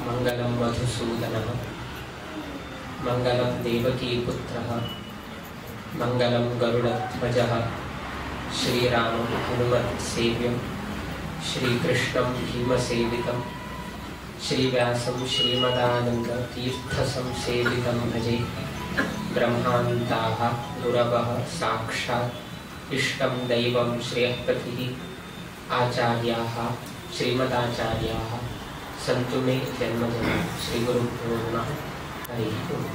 मंगलं मधुसूदनः मंगलं देवकीपुत्रः मंगलं गरुडध्वजः श्रीरामं हनुमत्सेव्यं श्रीकृष्णं भीमसेवितं श्रीव्यासं श्रीमदानन्दतीर्थसंसेवितं भजे। ब्रह्मान्ताः गुरवः साक्षात् इष्टं दैवं श्रेयःपतिः आचार्याः श्रीमदाचार्याः सन्तु मे जन्मजन्म। श्रीगुरुभ्यो नमः। हरिः ओम्।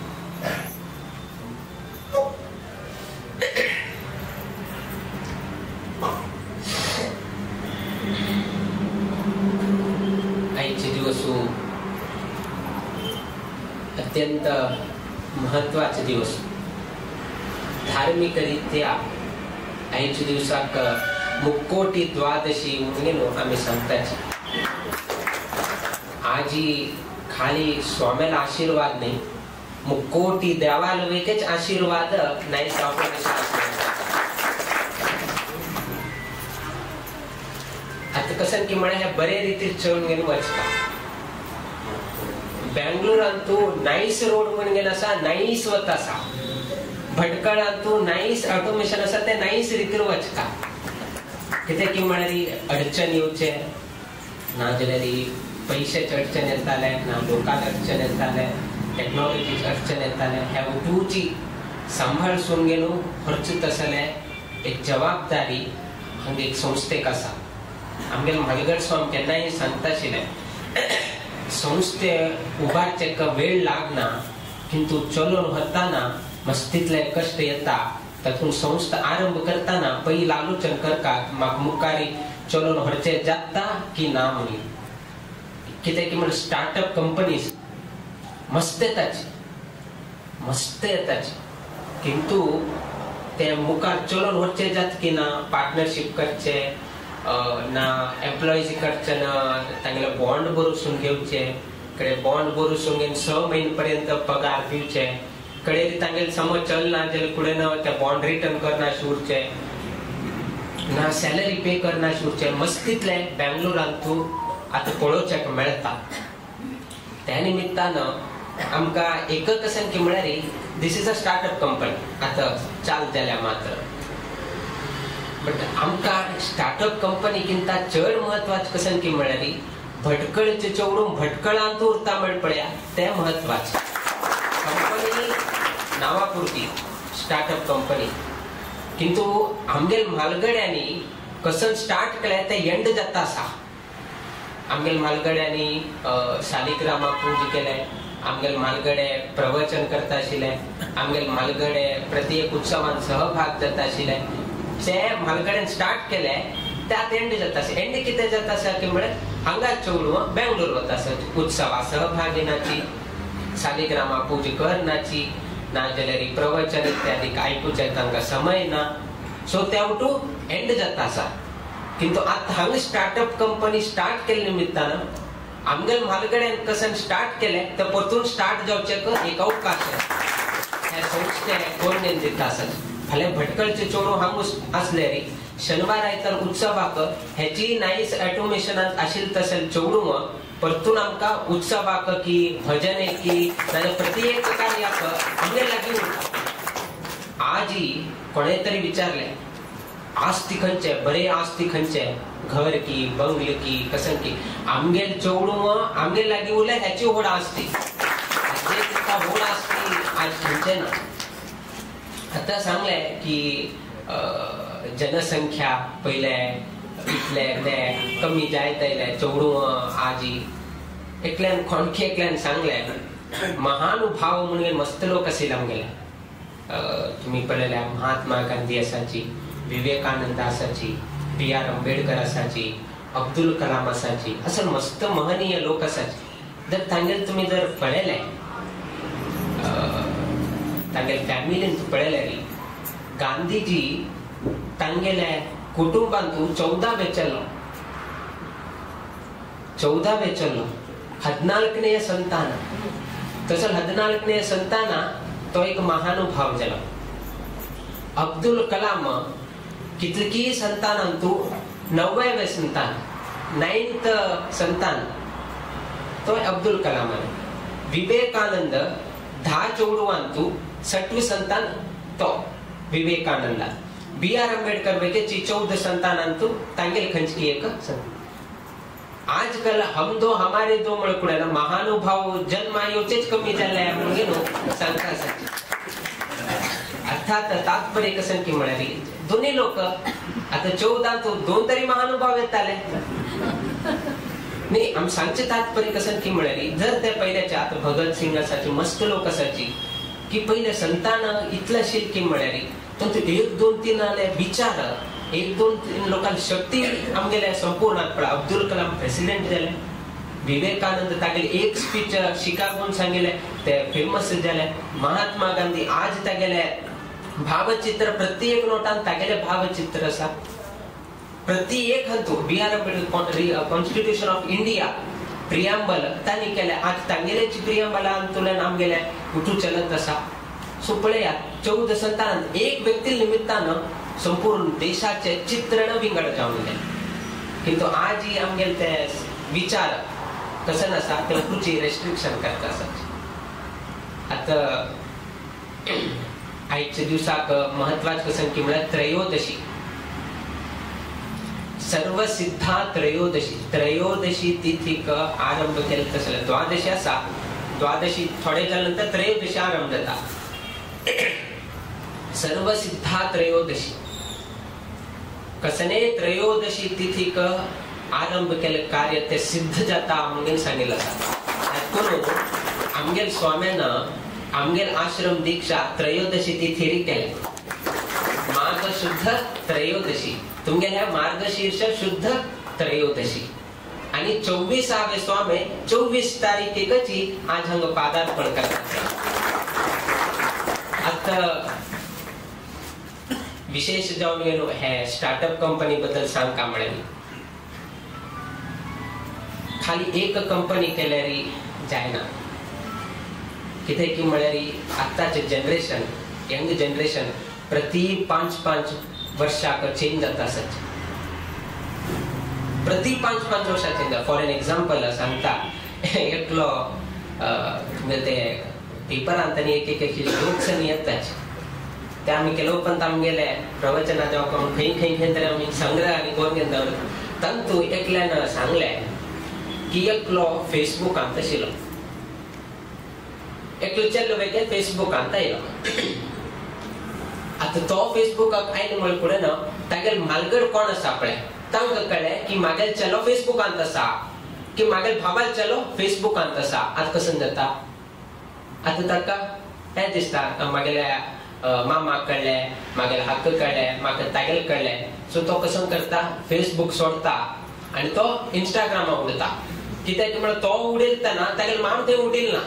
आयचे दिवस अत्यंत महत्वाचे दिवस। धार्मिकरित्या आयच्या दिवसाक मुक्कोटी द्वादशी म्हणून आम्ही सांगताची। आजी खाली स्वाम्याला आशीर्वाद नाही, मुक्कोटी देवाला वेगळेच आशीर्वाद नाही। आता कसं की म्हणे ह्या बरे रीतीर चलून घेऊन वचका। बेंगळूरांतू नाईस रोड म्हणून गेला असा नाईस वत असा, भटकळांतू नाईस ऑटोमेशन असा, ते नाईस रीतीर वचका। कितें की म्हळ्यार अडचण येवचे ना जाल्यार पैशाचे अडचण येताले ना, लोकांक अडचण येताले, टेक्नॉलॉजीचे अडचण येताले। ह्या उठूची सांभाळसून गेलो खर्च तसले एक जबाबदारी हांगा एक संस्थेक आसा। आमगेले म्हालगड स्वामी केन्नाय सांगता आशिल्ले, संस्थे उबारचे वेळ लागना किंतु चलोवन वताना मस्तीतले कष्ट येता। तातूंत संस्था आरंभ करताना पयलीं आलोचन करतात म्हाका मुखारी चलोवन व्हरचें जाता की ना म्हणून। कितें की म्हणल्यार स्टार्टअप कंपनीज मस्त येताची, मस्त येताची, किंतु ते मुखार चलोवन व्हरचें जाता की ना, पार्टनरशीप करचे ना, एम्प्लॉईज करचे ना, तांगेले बॉन्ड बरोसून घेवचे, कडे बॉन्ड बरोसून घेवन 6 म्हयने पर्यंत पगार दिवचे, कडे तांगेले समज चलना जाल्यार कुडें ना ते बॉन्ड रिटर्न करना उरचे ना, सॅलरी पे करना उरचे। मस्तीतले बेंगलोरांतू आतां पळोवच्याक मेळटा। त्या निमित्तान आमकां एक कशें की म्हळ्यार this is a startup company आतां चाल जाल्या मात्र, बट आमकां स्टार्टअप कंपनी किंता चड म्हत्वाचें कशें की म्हळ्यार भटकळचे चेडूं भटकळांत उरता म्हण पळया तें म्हत्वाचें। कंपनी नांवापुरती स्टार्टअप कंपनी, किंतु आमगेल म्हालगड्यांनी कसन स्टार्ट केलें तें एंड जाता आसा। आमगेल म्हालगड्यांनी शालिग्रामा पूज केलें, आमगेल म्हालगडे प्रवचन करता आशिल्ले, आमगेल म्हालगडे प्रत्येक उत्सवान सहभाग जाता आशिल्ले। ते म्हालगड्यान स्टार्ट केलें ते आतां एंड जाता आसा। एंड कितें जाता आसा की म्हळ्यार हांगा चेडूं बेंगलोर वता आसा उत्सवा सहभागिनाची, शालिग्रामा पूज करनाची ना जाल्यार प्रवचन इत्यादी आयकुचें तांकां समय ना, सो त्या वटू एंड जाता आसा। किंतु आतां हांगा स्टार्टअप कंपनी स्टार्ट केल्ले निमित्तान आमगेल म्हालगड्यान कसन स्टार्ट केलें तें परतून स्टार्ट जावचें एक अवकाश ह्या संस्थे कोण दिता आसत। फाल्यां भटकळचे चेडूं हांगा आसले रे शनिवार आयतार उत्सवाक हेची नायस ऑटोमेशनांत आशिल्लें तशें चेडूं परतून आमकां उत्सवाक की भजने की नाजाल्यार प्रत्येक कार्याक आमगे लागीं उरता। आजी कोणें तरी विचारलें आस्ती खंयचे बरे, आस्ती खंयचे घर की बंगले की कसन की, आमगेल चेडूं आमगेल लागीं उरलें हेची व्हड आस्ती, तिका व्हड आस्ती आज खंयचे ना। आतां सांगलें की जनसंख्या पयले इतले ते कमी जायत आयले चेडूं आजी एकल्यान खोणखे एकल्यान सांगलें महानुभाव म्हणून मस्त लोक आशिल्ले आमगेले। तुमी पळयल्या महात्मा गांधी आसाची, विवेकानंद आसाची, बी are Ambedkar आसाची, अब्दुल कलाम आसाची, असं मस्त महनीय लोक आसाची। जर तांगेले तुमी जर पळयलें तांगेले फॅमिलीन पळयलें न्ही, गांधीजी तांगेले कुटुंबांतू 14 वेचल्लो, 14 वेचल्लो, 14ನೇ ಸಂತಾನ। तसं 14ನೇ ಸಂತಾನ तो एक महानुभाव जालो। अब्दुल कलाम कितली संतानांतू 9वे संतान, 9th संतान। तो अब्दुल कलामान. विवेकानंद 10 चेडवांतू 6वी संतान तो विवेकानंदा. बी are Ambedkar बेकेची 14 संतानांतू तांगेल खंचकी एक संतान. आजकाल हम दो हमारे दो म्हळ्यार महानुभाव जन्मा येवचेच कमी जाल्ले म्हणून सांगता. अर्थात तात्पर्य कसं की म्हळ्यार दोन्ही लोक आता 14 2 तरी महानुभाव येताले नाही. आम सांगचे तात्पर्य कसं की म्हळ्यार जर त्या पहिल्याच्या आता भगत सिंग असायचे मस्त लोक असायची की पहिले संतान इतलं शील की म्हळ्यार पण 1 2 3 आले विचार 1 2 3 लोकांना शक्ती आमगेले संपूर्ण. अब्दुल कलाम प्रेसिडेंट जाले, विवेकानंद तागेले एक स्पीच शिकागोन सांगिले ते फेमस जाले, महात्मा गांधी आज तागेले भावचित्र प्रत्येक नोटान तागेले भावचित्र आसा प्रत्येक हंतू. B R Ambedkar constitution of India preamble तांणी केले, आज तांगेलेची प्रियांबल अंतुल्यान आमगेले उठू चलत आसा. सो पळयात 14 संतान एक व्यक्ती निमित्तान संपूर्ण देशाचे चित्रण विंगड जावन गेले. किंतु आजही आमगेले ते विचार कसं आसा ते उठूची रेस्ट्रिक्शन करता आसा. आता आयच्या दिवसाक महत्वाचं कसं की म्हळ्यार त्रयोदशी, सर्वसिद्धा त्रयोदशी. त्रयोदशी तिथीक आरंभ केले तसले द्वादशी आसा, द्वादशी थोडे जाल्या नंतर त्रयोदशी आरंभ जाता. सर्वसिद्धा त्रयोदशी कसने त्रयोदशी तिथीक आरंभ केले कार्य ते सिद्ध जाता म्हणून सांगितलं आसा. आमगेल स्वाम्यान आमगेल आश्रम दीक्षा त्रयोदशी तिथीरी केले. माघ शुद्ध त्रयोदशी तुमगेल्या मार्गशीर्ष शुद्ध त्रयोदशी आणि 24वे स्वामी 24 तारीखेकची आज हांगा पादार्पण करतात. आता विशेष जावन गेलो हे स्टार्टअप कंपनी बद्दल सांगका म्हळ्यार खाली एक कंपनी केल्यार जायना. कितें की म्हळ्यार आतांचे जनरेशन यंग जनरेशन प्रति 5-5 वर्षाक चेंज जाता आसत, प्रति 5-5 वर्षां चेंज जाता. फॉर एन एग्जाम्पल सांगता, एकलो ते पेपरांत आनी एक एक जोक्स आनी येताच ते आमी केलो उपरांत आमगेले प्रवचना जावं खंय खंय खंय तरी आमी संग्रह आनी करून घेवन दवरता. तातूंत एकल्यान सांगलें की एकलो फेसबुकांत आशिल्लो, एकलो चेडो वेगळे फेसबुकांत आयलो. आतां तो फेसबुकाक आयलो म्हळ्यार फुडें ना तागेले म्हालगड कोण आसा पळय तांकां कळ्ळें की म्हागेलो चलो फेसबुकांत आसा, की म्हागेले भावालो चलो फेसबुकांत आसा. आतां कसं जाता, आतां ताका हें दिसता म्हागेल्या मामाक कळ्ळें, म्हागेले हक्क कळ्ळें, म्हाका तागेले कळ्ळें. सो तो कसं करता फेसबूक सोडता आनी तो इंस्टाग्रामाक उडयता. कित्याक म्हळ्यार तो उडयतना तागेले माम थंय उडयल ना,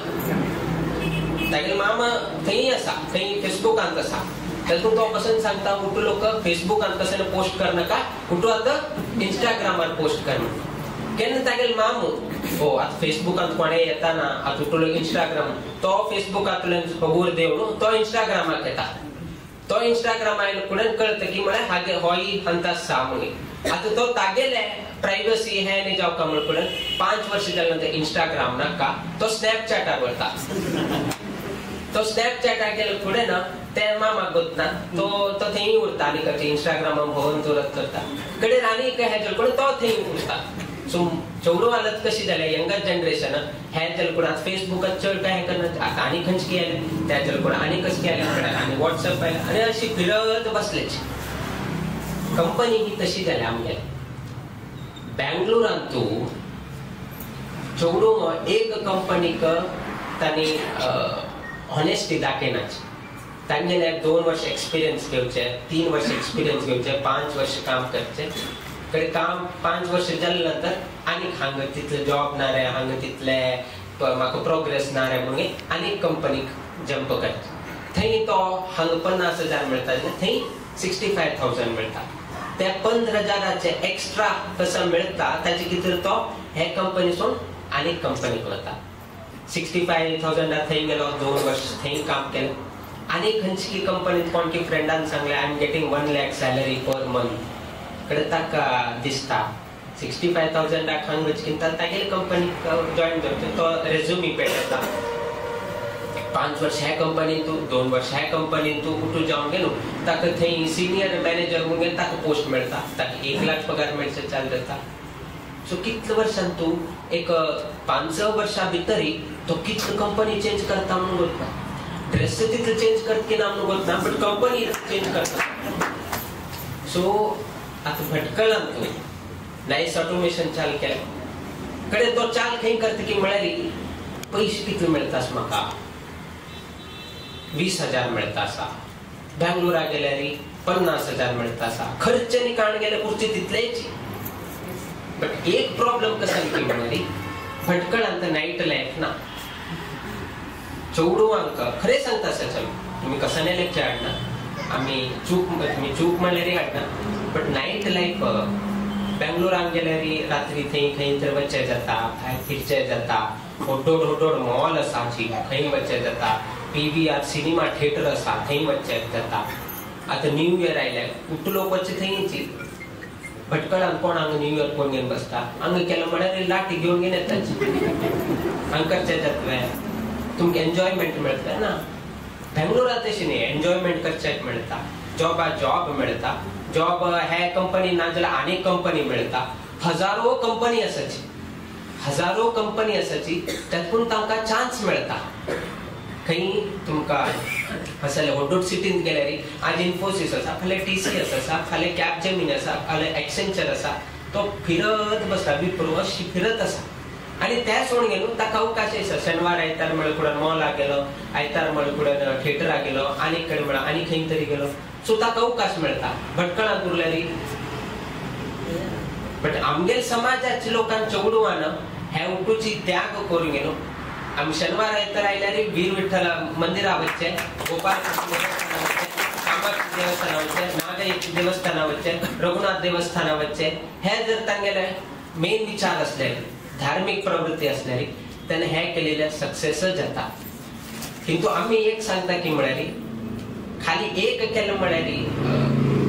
तागेले मामा थंय आसा, थंय फेसबुकांत आसा. तातूंत तो कसं सांगता उठू लोक फेसबुकांत कसं पोस्ट करनाका, उठू आतां इंस्टाग्रामार पोस्ट कर. केन्ना तागेले मामू हो आतां फेसबुकांत कोणें येता ना, आतां उठू लोक इंस्टाग्राम, तो फेसबुकांतल्यान खबर देवन तो इंस्टाग्रामाक येता. तो इंस्टाग्राम आयलो फुडें कळटा की म्हळ्यार हागे होय हंता आसा म्हणून. आतां तो तागेले प्रायवसी हें न्ही जावका म्हण फुडें 5 वर्ष जाले नंतर इंस्टाग्राम नाका, तो स्नॅपचॅटार वता. तो स्नॅपचॅटार गेलो फुडें ना ते मामाक गोतना तो तो थंय उरता आनी कशें इंस्टाग्रामाक भोंवन चोरत करता कडेन आनी हें चलकडून तो थंय उरता. सो चेडूं हालत कशी जाल्या यंगर जनरेशन हें चलकडून आतां फेसबुकाक चड काय हें करना, आतां आनी खंयचे कितें आयलें त्या चलकडून आनी कशें कितें आयलें आनी वॉट्सएप आयलें आनी अशी फिरत बसलेच. कंपनी ही तशी जाल्या आमगेली. बेंगलोरांतू चेडूं एक कंपनीक तांणी ऑनेस्टी दाखयनाची. तांगेले 2 वर्ष एक्सपिरियन्स घेवचे, 3 वर्ष एक्सपिरियन्स घेवचे, 5 वर्ष काम करचे. कडे काम 5 वर्ष जाले नंतर आनी हांगा तितले जॉब ना रे, हांगा तितले म्हाका प्रोग्रेस ना रे म्हणून आनी कंपनीक जंप करचे. थंय तो हांगा 50,000 मेळटा जाल्यार थंय 65,000 मेळटा. त्या 15,000 एक्स्ट्रा कसं मेळटा ताचे कितें तो हे कंपनीसून आनी कंपनीक वता. 65,000 थंय गेलो, 2 वर्ष थंय काम केलें. आनी खंयची कंपनीत कोणकी फ्रेंडान सांगलें I am getting 1 lakh salary per month. कडे ताका दिसता 65,000 हांग वचकीन तागेले कंपनीक जॉयन जावचें, तो रेज्युमी पेटयता. 5 वर्ष ह्या कंपनीन तूं, 2 वर्ष ह्या कंपनीन तूं उठू जावन गेलो ताका थंय सिनियर मॅनेजर म्हणून गेलो ताका पोस्ट मेळटा, ताका 1 लाख पगार मेळचे चालू जाता. सो कितले वर्सान तूं एक 5-6 वर्सां भितरी तो कितले कंपनी चेंज करता म्हणून गोतना, ड्रेस तितले चेंज करता की ना म्हणून गोतना, बट कंपनी चेंज करता. सो आतां भटकळान तूं नायस ऑटोमेशन चालू केलें कडे तो चाल खंय करता की म्हळ्यार पयशे कितले मेळटा म्हाका, 20,000 मेळटा आसा, बेंगलोरा गेल्यार 50,000 मेळटा आसा, खर्च आनी काण गेल्यार उरचे तितलेच. बट एक प्रॉब्लम कसो की म्हळ्यार भटकळांत नायट लायफ ना. चेडवांक खरें सांगता आसा, चल तुमी कसले लेक्चर हाडना, आमी चूक तुमी चूक म्हणल्यार हाडना, बट नायट लायफ बेंगलोराक गेल्यार रात्री थंय खंय तर वचचें जाता, भायर फिरचें जाता, होटोड होटोड मॉल आसा खंय वचचें जाता, PVR cinema theatre आसा थंय वचचें जाता. आतां न्यू इयर आयलें उठलो वचचें थंयची. भटकळान कोण हांगा न्यू इयर कोण घेवन बसता, हांगा केलें म्हळ्यार लाठी घेवन घेवन येताच, हांगा करचें जातलें, तुमकां एन्जॉयमेंट मेळटलें ना. बेंगलोरांत तशें न्ही, एन्जॉयमेंट करच्याक मेळटा, जॉबा जॉब मेळटा, जॉब हे कंपनी ना जाल्यार आनी कंपनी मेळटा, हजारो कंपनी आसाची, हजारो कंपनी आसाची, तातूंत तांकां चान्स मेळटा. खंय तुमकां आसले होटोड सिटींत गेल्यार आज इन्फोसिस आसा, फाल्यां TCS आसा, फाल्यां कॅपजेमिनी आसा, फाल्यां एक्सेंचर आसा, तो फिरत बसता, विप्रो अशी फिरत आसा. आनी ते सोडून गेलो ताका अवकाश आसा, शेनवार आयतार म्हळ्यार कुडन मॉलाक गेलो, आयतार म्हळ्यार कुडन थिएटराक गेलो, आनी कडेन म्हळ्यार आनी खंय तरी गेलो, सो ताका अवकाश मेळटा. भटकळांत उरल्यार बट आमगेल समाजाच्या लोकांक चेडवान हे उठूची त्याग करून गेलो. आमी शनिवार आयतार आयल्यार वीर विठ्ठल मंदिरा वचचें, गोपाल देवस्थाना वचचें, कामाक्षी देवस्थाना वचचें, नागयक देवस्थाना वचचें, रघुनाथ देवस्थाना वचचें. हे जर तांगेले मेन विचार आसले, धार्मीक प्रवृत्ती आसल्यार तेन्ना हे केलेले सक्सेस जाता. किंतु आमी एक सांगता की म्हळ्यार खाली एक केलें म्हळ्यार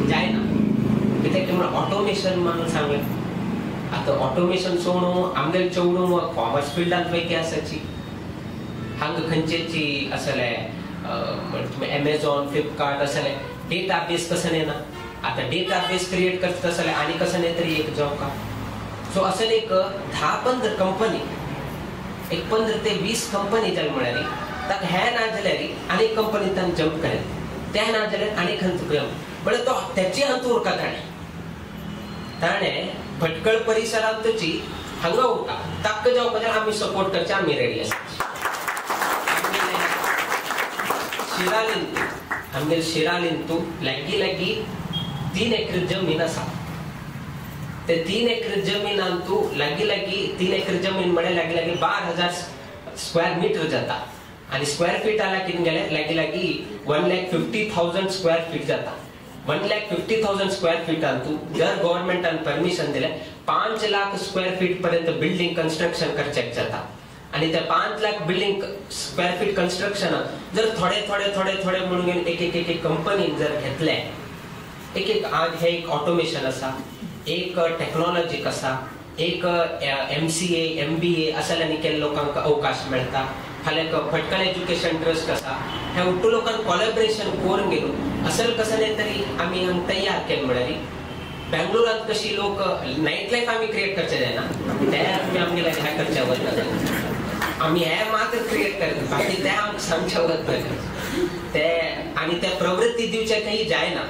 जायना, कित्याक म्हळ्यार ऑटोमेशन म्हणून सांगलें. आतां ऑटोमेशन सोडून आमगेले चेडूं कॉमर्स फिल्डांत वयती आसाची, हांगा खंयचेची आसले तुमी एमेझॉन फ्लिपकार्ट आसले डेटा बेस कसं येना, आतां डेटा बेस क्रिएट करता आसले आनी कसं न्ही तरी एक जॉब का. सो असले एक 10-15 कंपनी, एक 15 ते 20 कंपनी जाली म्हळ्यार ताका हें ना जाल्यार आनी कंपनी तांकां जंप करेल, तें ना जाल्यार आनी खंय जंप म्हळ्यार तो तेची हातूंत उरता. ताणें ताणें भटकळ परिसरांतची हांगा उरता, ताका जावपा जाल्यार आमी सपोर्ट करचे, आमी रेडी आसा. शिरालींतू आमगेले शिरालींतू लागीं लागीं 3 एकर जमीन आसा, ते 3 एकर जमीनांतू लागीं लागीं 3 एकर जमीन म्हळ्यार लागीं लागीं 12,000 स्क्वेअर मिटर जाता, आनी स्क्वेअर फीट आल्या कितें गेल्यार लागीं लागीं 1,50,000 स्क्वेअर फीट जाता. 1,50,000 स्क्वेअर फिटांतू जर गव्हर्मेंटान परमिशन दिलें 5 लाख स्क्वेअर फीट पर्यंत बिल्डिंग कन्स्ट्रक्शन करचें जाता. आनी त्या 5 लाख बिल्डिंग स्क्वेअर फीट कन्स्ट्रक्शनाक जर थोडे थोडे थोडे थोडे म्हणून घेवन एक एक एक कंपनीन जर घेतले, एक एक आज हे एक ऑटोमेशन आसा, एक टॅक्नॉलॉजीक आसा, एक MCA MBA असल्यानी केल्ले लोकांक अवकाश मेळटा. फाल्यां भटकळ एज्युकेशन ट्रस्ट आसा, ह्या उट्टू लोकांक कोलॅबरेशन करून गेलो असल कसलें तरी आमी हांगा तयार केलें म्हळ्यार बेंगलोरांत कशी लोक नायट लायफ आमी क्रिएट करचें जायना, ते आमी आमगेले हें करचें वतना आमी हें मात्र क्रिएट करता, बाकी ते आमकां सांगचें वतना ते आनी ते प्रवृत्ती दिवचे काही जायना.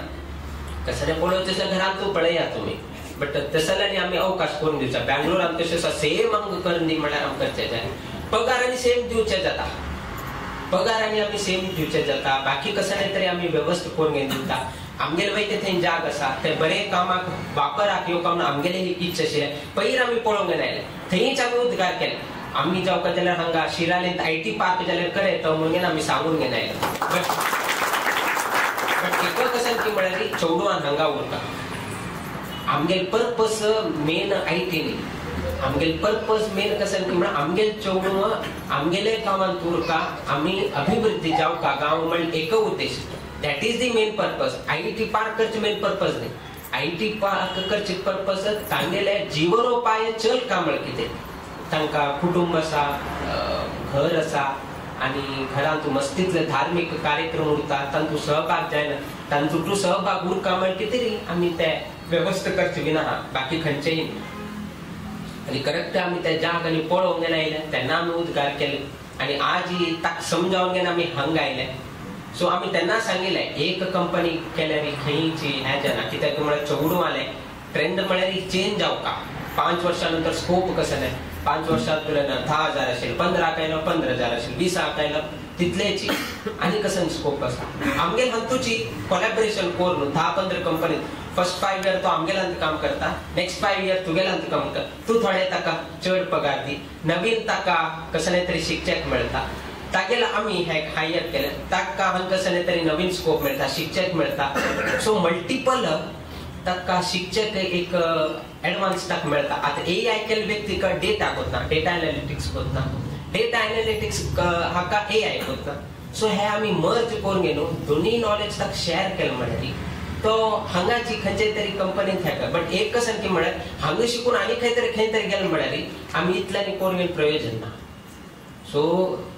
कसलें पळोवचें तशें घरांत तूं पळया तुमी, बट तसल्यानी आमी अवकाश करून दिवचा. बेंगलोरांत कशें आसा सेम आमकां करून दी म्हळ्यार आमकां करचें जाय, पगार आनी सेम दिवचें जाता, पगार आनी आमी सेम दिवचें जाता, बाकी कसलें तरी आमी वेवस्था करून घेवन दिता. आमगेले वयता थंय जाग आसा, ते बरे कामाक वापराक येवपा म्हणून आमगेले ही इच्छा आशिल्लें, पयर आमी पळोवंक आयले थंयच आमी उद्गार केले. आमी जावका जाल्यार हांगा शिरालेंत IT park जाल्यार करे तो म्हणून आमी सांगून घेवन आयले. बट एक कशें की म्हळ्यार चेडवान हांगा उरता. आमगेले पर्पस मेन IT न्ही, आमगेले पर्पस मेन कशें की म्हळ्यार आमगेले चेडूं आमगेले गांवांत उरता, आमी अभिवृद्धी जावका गांव म्हळ्यार एक उद्देश. That is the main purpose. IT park करचें मेन पर्पज न्ही. I T पार्क करचे पर्पज तांगेले जीवनोपाय चल कामळ कितें तांकां कुटुंब आसा, घर आसा आनी घरांत मस्तीतले धार्मीक कार्यक्रम उरता, तांतू सहभाग जायना, तांतू तूं सहभाग उरका म्हळ्यार कितें री आमी ते वेवस्था करचे विना आहा बाकी खंयचेय. आनी करेक्ट आमी ते जाग आनी पळोवंक गेले आयले तेन्ना आमी उद्गार केले आनी आज ताका समजावन घेवन आमी हांगा आयले. सो आमी तेन्ना सांगिल्लें एक कंपनी केल्यार खंयची हें जायना, कित्याक म्हळ्यार चवडूं आलें ट्रेंड म्हळ्यार चेंज जावका. 5 वर्सां नंतर स्कोप कसो न्हय, 5 वर्सां तुवें 10,000 आशिल्लें, 15 आयलो 15,000 आशिल्लें, 20 आयलो तितलेची आनी कसो स्कोप आसा. आमगेल हातूची कोलॅबरेशन करून 10-15 कंपनी फर्स्ट 5 इयर तो आमगेल हातूंत काम करता, नेक्स्ट 5 इयर तुगेल हातूंत काम करता, तूं थोडे ताका चड पगार दी, नवीन ताका कसलें तरी शिकच्याक मेळटा, तागेल आमी हे हायर केलें ताका हांकां कसलें तरी नवीन स्कोप मेळटा, शिकच्याक मेळटा. सो मल्टिपल ताका शिकच्याक एक एडवान्स ताका मेळटा. आतां ए I केल्ले व्यक्तीक डेटा कोतना, डेटा एनालिटिक्स कोतना, डेटा एनालिटिक्स हाका ए I कोतना. सो हे आमी मर्ज करून घेवन दोनूय नॉलेज ताका शेअर केलें म्हणल्यार तो हांगाची खंयचे तरी कंपनीत हेका. बट एक कशें की म्हळ्यार हांगा शिकून आनी खंय तरी खंय तरी गेलें म्हणल्यार आमी इतल्यांनी करून घेवन प्रयोजन ना. सो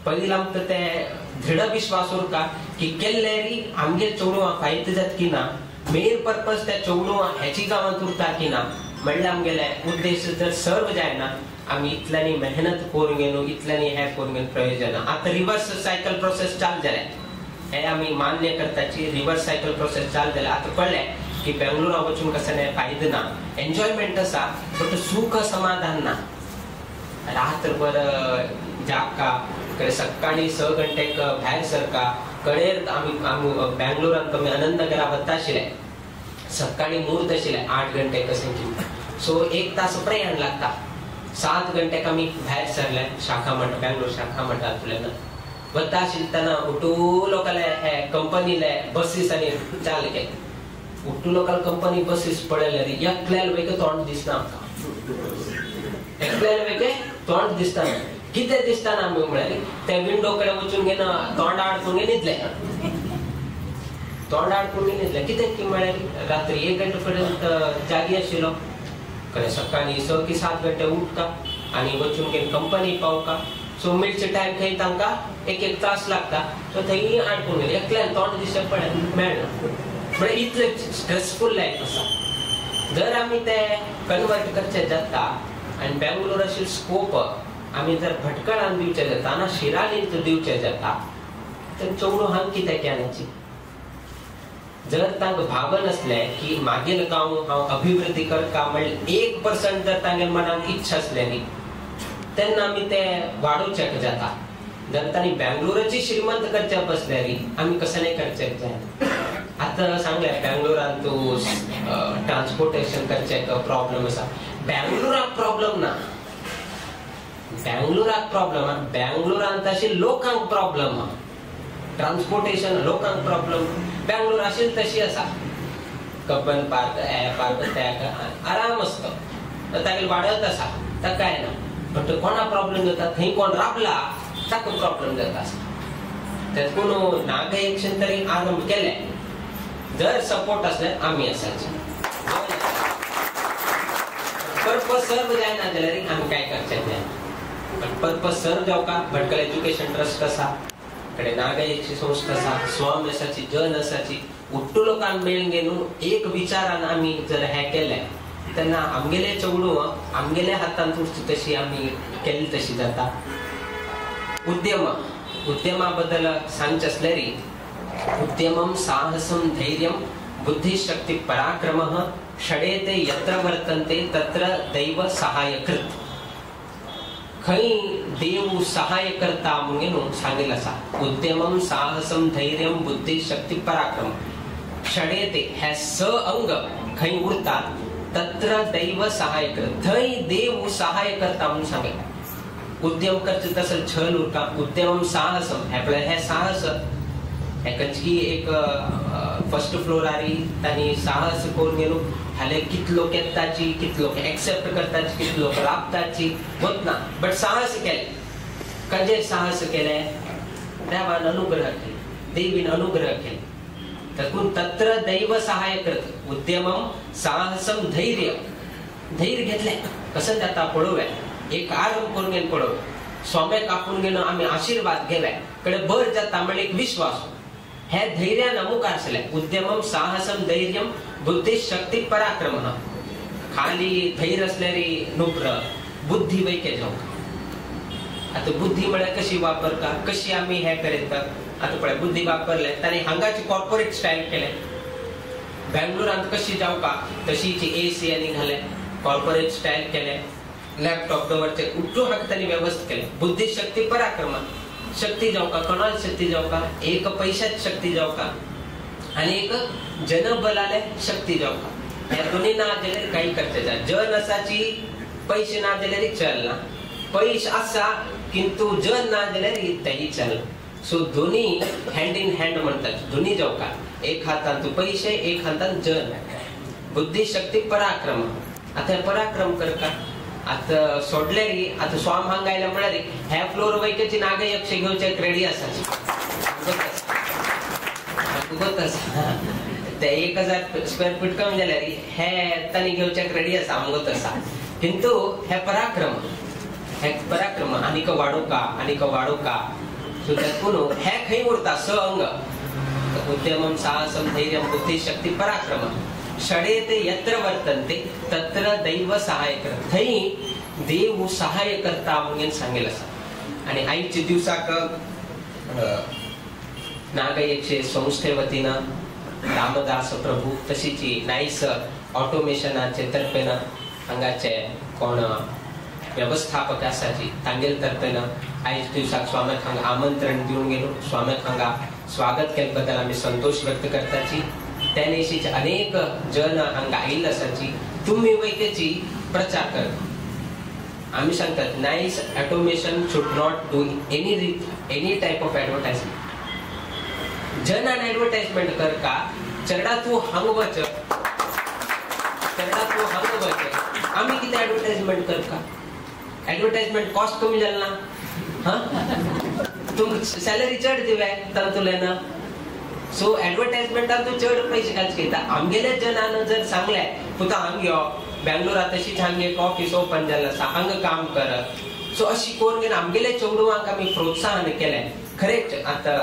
पयलीं आमकां ते दृढ विश्वास उरता की केल्ले आमगेर चेडवां फायदो जाता की ना, मेन पर्पज त्या चेडवां हेची गांवांत उरता की ना म्हणल्यार आमगेले उद्देश जर सर्व जायना आमी इतल्यांनी मेहनत करून घेवन इतल्यांनी हें करून घेवन प्रयोजन ना. आतां रिवर्स सायकल प्रोसेस चालू जाल्या, हे आमी मान्य करताची रिवर्स सायकल प्रोसेस चालू जाल्या. आतां कळ्ळें की बेंगलोरा वचून कसो न्हय फायदो ना, एन्जॉयमेंट आसा बट सूख समाधान ना. रात्रभर जागका, कडे सकाळी 6 घंटेक भायर सरका, कडेर आमी आमी बेंगलोरांत आमी आनंदनगरा वता आशिल्ले, सकाळी मुहूर्त आशिल्ले 8 घंटे कशें. सो 1 तास प्रयाण लागता. 7 घंटेक आमी भायर सरले शाखा मठ, बेंगलोर शाखा मठांतल्यान वता आशिल्ले तेन्ना उठू लोकांले हे कंपनीले बसीस आनी चाल केले. उठू लोकांले कंपनी बसीस पळयले एकल्याल वेगळें तोंड दिसना आमकां, एकल्याल वेगळें तोंड दिसता. कितें दिसता ना आमी म्हळ्यार ते विंडो कडेन वचून घेवन तोंड आडकून न्हिदले, तोंड आडकून न्हिदले. कितें की म्हळ्यार रात्री 1 घंटे पर्यंत जागी आशिल्लो, कडेन सकाळी 6 की 7 घंटे उठता आनी वचून घेवन कंपनी पावका. सो मेळचे टायम थंय तांकां 1-1 तास लागता. सो थंय आडकून गेले, एकल्यान तोंड दिसप मेळना. म्हळ्यार इतलें स्ट्रेसफूल लायफ आसा. जर आमी ते कन्वर्ट करचे जाता आनी बेंगलोर आशिल्लो स्कोप आमी जर भटकळान दिवचे जाता ना शिरालीन दिवचे जाता तर चेडूं हांग कितें केल्याची. जर तांकां भावन आसलें की मागील गांव हांव अभिवृद्धी करता म्हणल्यार 1% जर तांगेल्या मनांत इच्छा आसलें न्ही तेन्ना आमी ते वाडोवचें जाता. जर तांणी बेंगलोराची श्रीमंत करच्या बसल्यार आमी कसलें करचें जायना. आतां सांगलें बेंगलोरान तूं ट्रान्सपोर्टेशन करचें प्रॉब्लम आसा. बेंगलोराक प्रॉब्लम ना, बेंगलोराक प्रॉब्लम आहा, बेंगलोरांत अशें लोकांक प्रॉब्लम आहा, ट्रान्सपोर्टेशन लोकांक प्रॉब्लम. बेंगलोर आशिल्ली तशी आसा, कब्बन पार्क हे पार्क ते आराम आसता, तागेले वाडत आसा, ताका कांय ना. बट कोणा प्रॉब्लम जाता थंय कोण राबला ताका प्रॉब्लम जाता आसा. तेतून नागा एक्शन तरी आरंभ केले जर सपोर्ट आसले आमी आसाचे. पर्पज सर्व जायना जाल्यार आमी कांय करचें जायना. बट पर्पज सर्व जावका भटकल एज्युकेशन ट्रस्ट आसा, कडे नागायची संस्था आसा, स्वाम आसाची, जन आसाची, उट्टू लोकांक मेळून घेवन एक विचारान आमी जर हें केलें तेन्ना आमगेले चेडूं आमगेल्या हातांत उरची तशी आमी केल्ली तशी जाता. उद्यम, उद्यमा बद्दल सांगचें आसल्यार उद्यमं साहसं धैर्यं बुद्धिशक्ति पराक्रमः षडेते यत्र वर्तन्ते तत्र दैव सहायकृत. खंय देव सहाय करता म्हणून सांगिल्लें आसा. उद्यमं साहसं धैर्यं बुद्धिशक्ति पराक्रम षडेते हे 6 अंग खंय उरतात तत्र दैव सहाय करत, थंय देव सहाय करता म्हणून सांगलें. उद्यम करचे तसं छल उरका. उद्यमं साहसं हें पळय, हें साहस हें खंयची एक फर्स्ट फ्लोरारी तांणी साहस करून घेवन हाले कितले लोक येताची, कितले लोक एक्सेप्ट करताची, कितले लोक राबताची वतना, बट साहस केलें. कजे साहस केलें? देवान अनुग्रह केले, देवीन अनुग्रह केले. तातूंत तत्र दैव सहाय करत उद्यमम साहसम धैर्य धैर्य घेतले कसं जाता पळोवया एक आरंभ करून घेवन पळोवया स्वाम्याक आपूण घेवन आमी आशिर्वाद घेव्या कडे बर जाता म्हळ्यार एक विश्वास हे धैर्यान मुखार आसले उद्यमम साहसम धैर्यम बुद्धी शक्ती पराक्रम खाली धैर्य असल्यारी नुप्र बुद्धी वैके जावंक आतां बुद्धी म्हळ्यार कशी वापरता कशी आमी हे करीत आतां पळय बुद्धी वापरले तांणी हांगाची कॉर्पोरेट स्टायल केले बेंगलोरांत कशी जावका तशीची एसी आनी घाले कॉर्पोरेट स्टायल केले लॅपटॉप दवरचे उठू हाका तांणी व्यवस्था केले बुद्धी शक्ती पराक्रम शक्ती जावका कोणाल शक्ती जावका एक पैशात शक्ती जावका आनी एक जनबलाले शक्ती जावका ह्या दोन्ही ना जाल्यार काही करचे जाय जन आसाची पैसे ना जाल्यार चलना पैसे आसा किंतु जन ना जाल्यार तेही चलना सो दोन्ही हँड इन हँड म्हणतात दोन्ही जावका एक हातान पैसे एक हातान जन बुद्धी शक्ती पराक्रम आतां पराक्रम करका आतां सोडले आतां स्वाम हांगा आयले म्हळ्यार ह्या फ्लोर वैकेची नाग यक्ष घेवचे रेडी आसा आसा ते 1000 स्क्वेअर फीट कमी जाल्यार हे तांणी घेवच्याक रेडी आसा आमगोत आसा किंतु हे पराक्रम हे पराक्रम आनीक वाडोवका आनीक वाडोवका सो तातूंत हे खंय उरता स अंग उद्यमम साहसम धैर्यम बुद्धी शक्ती पराक्रम षडेते यत्र वर्तन्ते तत्र दैव सहाय कर थंय देव सहाय करता म्हणून सांगेल आसा आनी आयचे दिवसाक नागयचे संस्थे वतीन रामदास प्रभू तशीच नायस ऑटोमेशनाचे तर्फेन हांगाचे कोण व्यवस्थापक आसाची तांगेल तर्फेन आयज दिवसाक स्वाम्याक हांगा आमंत्रण दिवन गेलो स्वाम्याक हांगा स्वागत केल्ले बद्दल आमी संतोष व्यक्त करताची त्या नेशीचे अनेक जन हांगा आयिल्ले आसाची तुमी वैकेची प्रचार करता आमी सांगतात Nice Automation should not do any type of advertisement जनान advertisement करका चेडा तूं हांगा वच चेडा तूं हांगा वच आमी कितें एडवर्टायजमेंट करका एडवर्टायजमेंट कॉस्ट कमी जाल ना हा तुमकां सॅलरी चड दिवे तातूंतल्यान सो एडवर्टायजमेंटान तूं चड पयशे घालचे घेता आमगेले जनान जर सांगलें पुता हांग यो बेंगलोरा तशीच हांग एक ऑफिस ओपन जाल्लें आसा हांगा काम कर सो अशी करून घेवन आमगेले चेडवांक आमी प्रोत्साहन केलें खरेंच आतां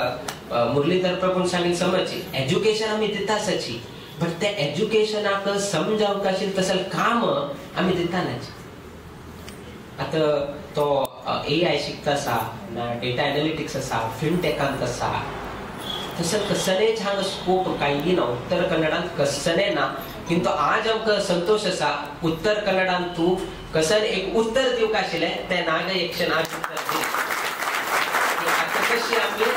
मुरलीधर प्रभून सांगील समज एज्युकेशन आमी दिता आसाची बट त्या एज्युकेशनाक समजावंक आशिल्लें तसलें काम आमी दिता नाची आतां तो AI शिकता आसा ना डेटा एनालिटिक्स आसा फिनटेकांत आसा तसं कसलेच हांगा स्कोप कांय ना उत्तर कन्नडांत कसलें ना किंतु आज आमकां संतोष आसा उत्तर कन्नडांत तूं कसन एक उत्तर दिवंक आशिल्लें तें नाग यक्षन आज उत्तर दिलें आतां कशी आमी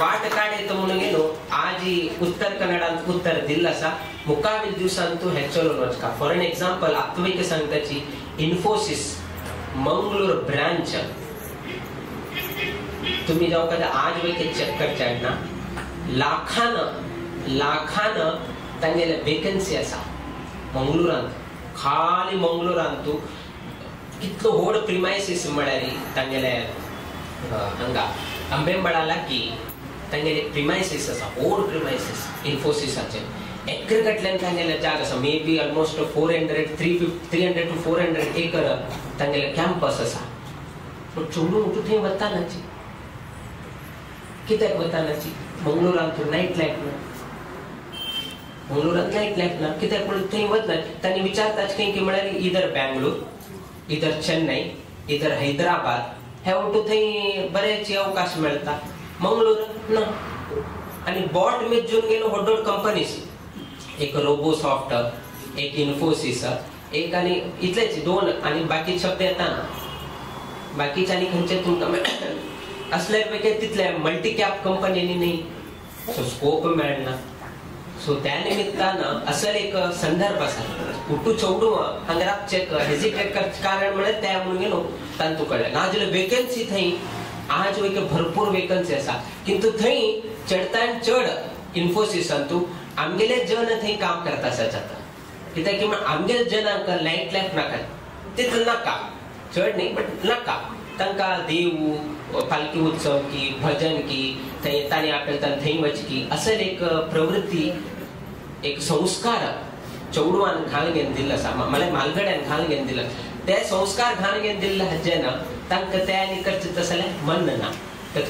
वाट काडयत म्हणून न्हू आज उत्तर कन्नडांत उत्तर दिल्लें आसा मुखावेल दिवसान तूं हें चलोवन वचका फॉर एन एग्जाम्पल आत्मीक सांगताची इन्फोसिस मंगलोर ब्रांच तुम्ही जावं का आज वैके चेक करचे ना लाखान लाखान तांगेले वेकन्सी आसा मंगलोरांत खाली मंगलोरांत तूं कितलो व्हड प्रिमायसीस म्हळ्यार तांगेले हांगा आंबेंबडा लागीं तांगेले प्रिमायसीस आसा व्हड प्रिमायसीस इन्फोसिसाचे एकर कडल्यान तांगेले जाग आसा may be almost 400 300 to 400 acre तांगेले कॅम्पस आसा पूण चेडूं उठून थंय वता नाची कित्याक वता नाची मंगलोरांत नायट लायफ ना मंगलोरांत नायट लायफ ना कित्याक म्हणून थंय वतना तांणी विचारताच खंय की म्हळ्यार इधर बँगलोर इधर चेन्नई इधर हैदराबाद हे उठून थंय बरेच अवकाश मेळटा मंगलोर ना आनी बॉट मेजून गेलो व्हड व्हड कंपनीज एक रोबोसॉफ्ट एक इन्फोसिस एक आनी इतलेच दोन आनी बाकी शब्द येता ना बाकीचे आनी खंयचे तुमकां असले पैकी तितले मल्टी कॅप कंपन्यांनी न्ही सो स्कोप मेळना सो त्या निमित्तान असल एक संदर्भ आसा उठू चेडूं हांगा राबचें हेजिटेट करचें कारण म्हळ्यार तें म्हणून न्हू तांतू कळ्ळें नाजाल्यार वेकन्सी थंय आज वैके भरपूर वेकन्सी आसा किंतु थंय चडतान चड इन्फोसिसांतू आमगेले जन थंय काम करता आसा जाता कित्याक की आमगेले जनांक नायट लायफ नाका तितलें नाका चड न्ही बट नाका तांकां देव पालखी उत्सव की भजन की थंय तांणी आपल्याला थंय वचकी असल एक प्रवृत्ती एक संस्कार चेडवान घालून घेवन दिल्लो आसा म्हळ्यार म्हालगड्यान घालून घेवन दिल्लो ते संस्कार घालून घेवन दिल्ले हाजे ना तांकां ते आनी करचें तसलें मन ना.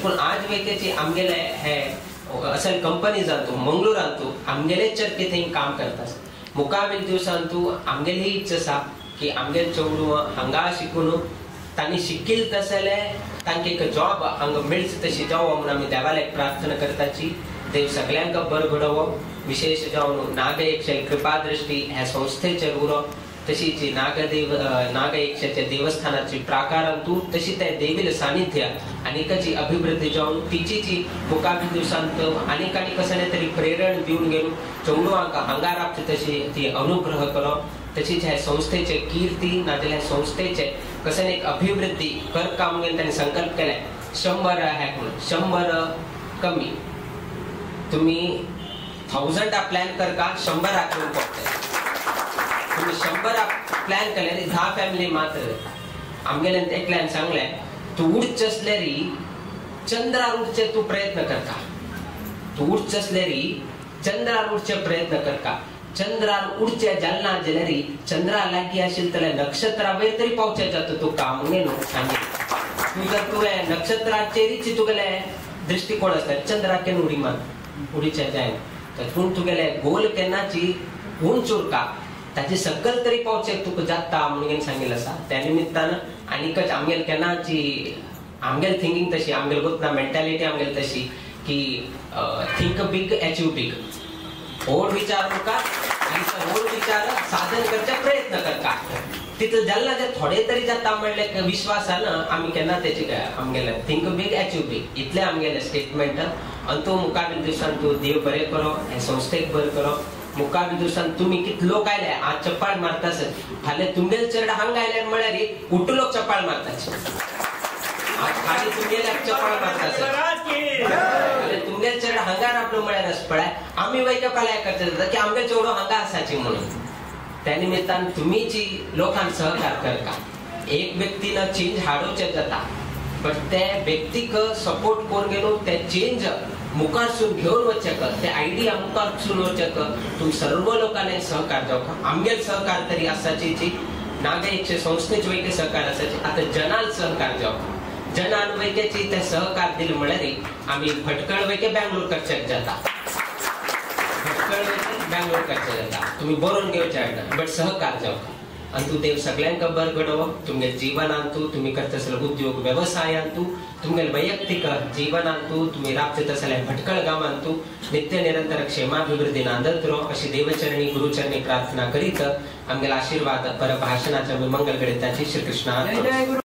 पूण आज वेकेची आमगेले हे असल कंपनीजांतू मंगळूरांतू आमगेले चरके थंय काम करता. मुखावेल दिवसांतू आमगेली इच्छा आसा की आमगेले चेडूं हांगा शिकून तांणी शिकील तसले तांकां एक जॉब हांगा मेळची तशी जावो म्हणून आमी देवाक प्रार्थना करताची. देव सगळ्यांक बरो घडोवो विशेष जावन नागयक्ष कृपादृष्टी ह्या संस्थेचेर उरो तशीच नागदेव नागयक्षाच्या देवस्थानाची प्राकारांतू तशी त्या देवील सानिध्य आनीकची अभिवृद्धी जावन तिची मुखावी दिवसांत आनीक आनी कसले तरी प्रेरण दिवन गेलो चेडवांक हांगा राबचे तशी ती अनुग्रह करो. तशीच ह्या संस्थेचे कीर्ती नाजाल्यार संस्थेचे कसले एक अभिवृद्धी कर काम घेवन तांणी संकल्प केले 100 हॅक म्हणून 100 कमी तुम्ही 1000 प्लॅन करका 100 करून पडटले. तुम्ही 100 प्लॅन केल्यार 10 फॅमिली मात्र आमगेल्यान एकल्यान सांगलें तूं उडचें आसल्यारी चंद्रार उडचे तूं प्रयत्न करता. तूं उडचें आसल्यारी चंद्रार उडचे प्रयत्न करता. चंद्रार उडचे जालना जाल्यार चंद्रा लागीं आशिल्लें जाल्यार नक्षत्रा वयर तरी पावचें जाता तुका म्हणून सांगें. तूं जर तुवें नक्षत्राचेरीच तुगेलें दृश्टिकोण आसता चंद्राक केन्ना उडी मार उडीचें जायना. पूण तुगेलें गोल केन्नाची उंच उरता ताचे सकल तरी पावचें तुका जाता म्हणून सांगिल्लें आसा. त्या निमित्तान आनीकच आमगेले केन्नाची आमगेले थिंकींग तशी आमगेले गोतना मेंटालिटी आमगेली तशी की थिंक बीग अचीव बीग. व्हड विचार मुखार आनी व्हड विचार साधन करचे प्रयत्न करता. तितले जालना जे थोडे तरी जाता म्हणले विश्वासान आमी केन्ना तेची आमगेले थिंक बीग अचीव बीग इतलें आमगेलें स्टेटमेंट. आनी तूं मुखावेल्या दिवसान तूं देव बरें करो हे संस्थेक बरें करो. मुखावेल्या दिवसान तुमी कितले लोक आयले आज चप्पाळ मारतास फाल्यां तुमगेले चेडे हांगा आयले म्हळ्यार उठू लोक चप्पाळ मारताचे. आज खाली तुमगेले चप्पाळ मारतास तुमगेले चेडे हांगा राबलो म्हळ्यार पळय आमी वयता फाल्यां करचे जाता की आमगे चेडो हांगा आसाची म्हणून. त्या निमित्तान तुमीची लोकांक सहकार करता. एक व्यक्तीन चेंज हाडोवचें जाता बट ते व्यक्तीक सपोर्ट करून गेलो ते चेंज मुखारसून घेवन वचचें ते आयडिया मुखारसून वचचें तुमी सर्व लोकांनी सहकार जावका. आमगेल सहकार तरी आसाची नागयक्ष संस्थेचे वयके सहकार आसाची आतां जनान सहकार जावका. जनान वयकेची ते सहकार दिले म्हळ्यार आमी भटकळ वयके बेंगलोर करचें जाता. भटकळ वयके बेंगलोर करचें जाता. तुमी बरोवन घेवचें बट सहकार जावका. आनी तूं देव सगळ्यांक बरें घडोवप तुमगे जिवनांतू तुमी करता आसले उद्योग वेवसायांतू तुमगे वैयक्तीक जिवनांतू तुमी राबचे तसले भटकळ गांवांतू नित्य निरंतर क्षेमाभिवृद्धी नांदत रो अशी देवचरणी गुरुचरणी प्रार्थना करीत आमगेले आशीर्वाद पर भाशणाच्या मंगल घडयताची. श्रीकृष्ण.